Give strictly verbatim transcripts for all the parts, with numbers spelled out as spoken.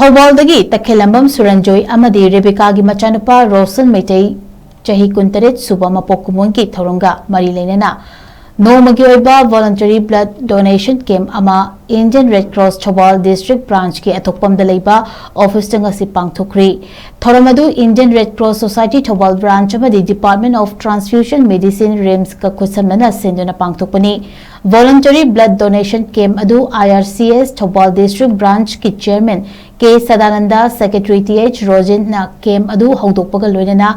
ꯊꯧꯕꯥꯜꯗꯒꯤ ꯇꯈꯦꯜꯂꯝꯕꯝ ꯁꯨꯔꯟꯖꯣꯏ ꯑꯃꯗꯤ ꯔꯦꯕꯤꯀꯥꯒꯤ ꯃꯆꯥꯅꯨꯄꯥ ꯔꯣꯁꯟ ꯃꯩꯇꯩ, ꯆꯍꯤ ꯀꯨꯟꯇꯔꯦꯠ ꯁꯨꯕ ꯃꯄꯣꯛ ꯀꯨꯝꯑꯣꯟꯒꯤ ꯊꯧꯔꯝꯒ ꯃꯔꯤ ꯂꯩꯅꯅ ꯅꯣꯡꯃꯒꯤ ꯑꯣꯏꯕ voluntary blood donation camp ꯑꯃ Indian Red Cross Thoubal district branchꯀꯤ ꯑꯊꯣꯛꯄꯝꯗ ꯂꯩꯕ officeꯇ ꯉꯁꯤ ꯄꯥꯡꯊꯣꯛꯈ꯭ꯔꯤ꯫ ꯊꯧꯔꯝ ꯑꯗꯨ Indian Red Cross Society Thoubal branch ꯑꯃꯗꯤ Department of Transfusion Medicine, RIMSꯀ ꯈꯨꯠꯁꯝꯅꯅ ꯁꯤꯟꯗꯨꯅ ꯄꯥꯡꯊꯣꯛꯄꯅꯤ꯫ Voluntary blood donation camp ꯑꯗꯨ I R C S ꯊꯧꯕꯥꯜ district branchꯀꯤ chairman ꯀꯦ ꯁꯗꯥꯅꯟꯗ, secretary ꯇꯤ ꯑꯩꯆ ꯔꯣꯖꯤꯟꯅ camp ꯑꯗꯨ ꯍꯧꯗꯣꯛꯄꯒ ꯂꯣꯏꯅꯅ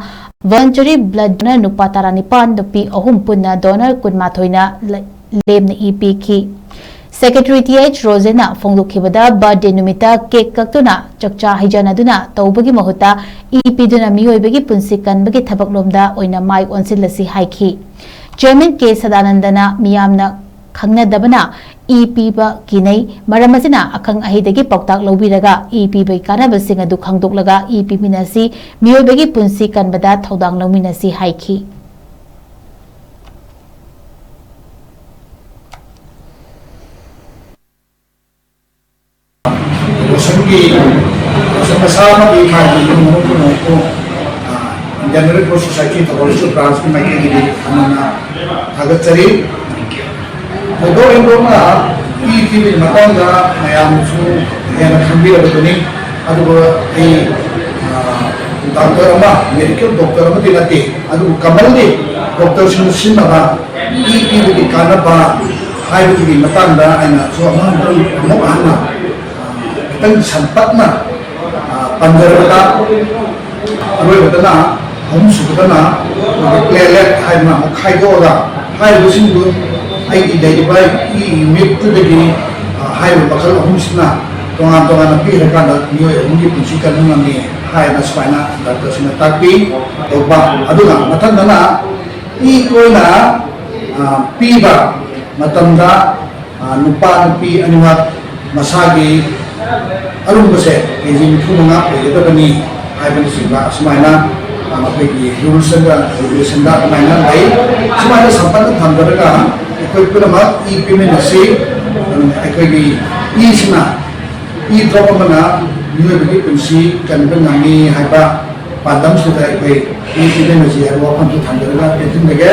voluntary blood donor ꯅꯨꯄꯥ ꯇꯔꯥꯅꯤꯄꯥꯟ, ꯅꯨꯄꯤ ꯑꯍꯨꯝ ꯄꯨꯟꯅ donor ꯀꯨꯟꯃꯥꯊꯣꯏꯅ ꯂ-, ꯂꯦꯝꯅ ꯏ ꯄꯤꯈꯤ꯫ Secretary ꯇꯤ ꯑꯩꯆ ꯔꯣꯖꯤꯟꯅ ꯐꯣꯡꯗꯣꯛꯈꯤꯕꯗ, birthday ꯅꯨꯃꯤꯠꯇ cake ꯀꯛꯇꯨꯅ ꯆꯥꯛꯆꯥ ꯍꯩꯖꯥꯟꯅꯗꯨꯅ ꯇꯧꯕꯒꯤ ꯃꯍꯨꯠꯇ ꯏ ꯄꯤꯗꯨꯅ ꯃꯤꯑꯣꯏꯕꯒꯤ ꯄꯨꯟꯁꯤ ꯀꯟꯕꯒꯤ ꯊꯕꯛꯂꯣꯝꯗ ꯑꯣꯏꯅ ꯃꯥꯏ ꯑꯣꯟꯁꯤꯜꯂꯁꯤ ꯍꯥꯏꯈꯤ꯫ Chairman ꯀꯦ ꯁꯗꯥꯅꯟꯗꯅ ꯃꯤꯌꯥꯝꯅ ꯈꯪꯅꯗꯕꯅ ꯏ ꯄꯤꯕ ꯀꯤꯅꯩ꯫ ꯃꯔꯝ ꯑꯁꯤꯅ ꯑꯈꯪ ꯑꯍꯩꯗꯒꯤ ꯄꯥꯎꯇꯥꯛ ꯂꯧꯕꯤꯔꯒ ꯏ ꯄꯤꯕꯒꯤ ꯀꯥꯟꯅꯕꯁꯤꯡ ꯑꯗꯨ ꯈꯪꯗꯣꯛꯂꯒ ꯏ ꯄꯤꯃꯤꯟꯅꯁꯤ, ꯃꯤꯑꯣꯏꯕꯒꯤ ꯄꯨꯟꯁꯤ ꯀꯟꯕꯗ ꯊꯧꯗꯥꯡ ꯂꯧꯃꯤꯟꯅꯁꯤ ꯍꯥꯏꯈꯤ꯫ ꯔꯣꯁꯟꯒꯤ, ꯔꯣꯁꯟ ꯃꯁꯥꯃꯛꯀꯤ ꯃꯥꯒꯤ ꯏꯃꯨꯡ ꯃꯅꯨꯡ ꯄꯨꯝꯅꯃꯛꯄꯨ, ꯑ, Indian Red Cross Society Thoubal branchꯀꯤ ꯃꯥꯏꯀꯩꯗꯒꯤ ꯍꯟꯅ ꯊꯥꯒꯠꯆꯔꯤ꯫ ꯊꯣꯏꯗꯣꯛ ꯍꯦꯟꯗꯣꯛꯅ ꯏ ꯄꯤꯕꯒꯤ ꯃꯇꯥꯡꯗ ꯃꯌꯥꯝꯁꯨ ꯍꯦꯟꯅ ꯈꯪꯕꯤꯔꯕꯗꯨꯅꯤ꯫ ꯑꯗꯨꯕꯨ ꯑꯩ, ꯑ, doctor ꯑꯃ, medical doctor ꯑꯃꯗꯤ ꯅꯠꯇꯦ, ꯑꯗꯨꯕꯨ commonly doctorꯁꯤꯡꯅ ꯁꯤꯖꯤꯟꯅꯕ ꯏ ꯄꯤꯕꯒꯤ ꯀꯥꯟꯅꯕ ꯍꯥꯏꯕꯗꯨꯒꯤ ꯃꯇꯥꯡꯗ ꯑꯩꯅꯁꯨ ꯑꯃꯨꯛ, ꯑꯃꯨꯛ ꯍꯟꯅ, ꯑ, ꯈꯤꯇꯪ ꯁꯟꯇꯛꯅ, ꯑ, ꯄꯟꯖꯔꯕꯗ, ꯑꯔꯣꯏꯕꯗꯅ, ꯑꯍꯨꯝꯁꯨꯕꯗꯅ ꯑꯩꯈꯣꯏꯒꯤ platelet ꯍꯥꯏꯗꯅ ꯑꯃꯨꯛ ꯈꯥꯏꯗꯣꯛꯑꯒ ꯍꯥꯏꯔꯤꯕꯁꯤꯡꯗꯨ ꯑꯩꯒꯤ ꯂꯩꯔꯤꯕ ꯏ unitꯇꯨꯗꯒꯤ, ꯑ, ꯍꯥꯏꯔꯤꯕ ꯃꯈꯜ ꯑꯍꯨꯝꯁꯤꯅ ꯇꯣꯉꯥꯟ ꯇꯣꯉꯥꯟꯅ ꯄꯤꯔꯀꯥꯟꯗ ꯃꯤꯑꯣꯏ ꯑꯍꯨꯝꯒꯤ ꯄꯨꯟꯁꯤ ꯀꯟꯕ ꯉꯝꯃꯤ ꯍꯥꯏꯅ ꯁꯨꯃꯥꯏꯅ doctorꯁꯤꯡꯅ ꯇꯥꯛꯄꯤ꯫ ꯇꯧꯕ꯫ ꯑꯗꯨꯒ ꯃꯊꯪꯗꯅ ꯏ ꯇꯣꯏꯅ, ꯑ, ꯄꯤꯕ ꯃꯇꯝꯗ, ꯑ, ꯅꯨꯄꯥ ꯅꯨꯄꯤ ꯑꯅꯤꯃꯛ ꯃꯁꯥꯒꯤ ꯑꯔꯨꯝꯕꯁꯦ ꯀꯦ ꯖꯤ ꯅꯤꯐꯨ ꯃꯉꯥ ꯑꯣꯏꯒꯗꯕꯅꯤ ꯍꯥꯏꯕꯅꯆꯤꯡꯕ ꯑꯁꯨꯃꯥꯏꯅ, ꯑ, ꯑꯩꯈꯣꯏꯒꯤ rules and regulationꯗ ꯑꯗꯨꯃꯥꯏꯅ ꯂꯩ꯫ ꯁꯨꯃꯥꯏꯅ ꯁꯝꯄꯠꯅ ꯊꯝꯖꯔꯒ ꯑꯩꯈꯣꯏ ꯄꯨꯝꯅꯃꯛ ꯏ ꯄꯤꯃꯤꯟꯅꯁꯤ꯫ ꯑꯗꯨꯅ ꯑꯩꯈꯣꯏꯒꯤ ꯏꯁꯤꯅ, ꯏ drop ꯑꯃꯅ ꯃꯤꯑꯣꯏꯕꯒꯤ ꯄꯨꯟꯁꯤ ꯀꯟꯕ ꯉꯝꯃꯤ ꯍꯥꯏꯕ ꯄꯥꯟꯗꯝꯁꯤꯗ ꯑꯩꯈꯣꯏ ꯏꯕꯦꯝꯃꯁꯤ ꯍꯥꯏꯕ ꯋꯥꯐꯝꯁꯤ ꯊꯝꯖꯔꯒ ꯇꯦꯟꯁꯤꯟꯖꯒꯦ꯫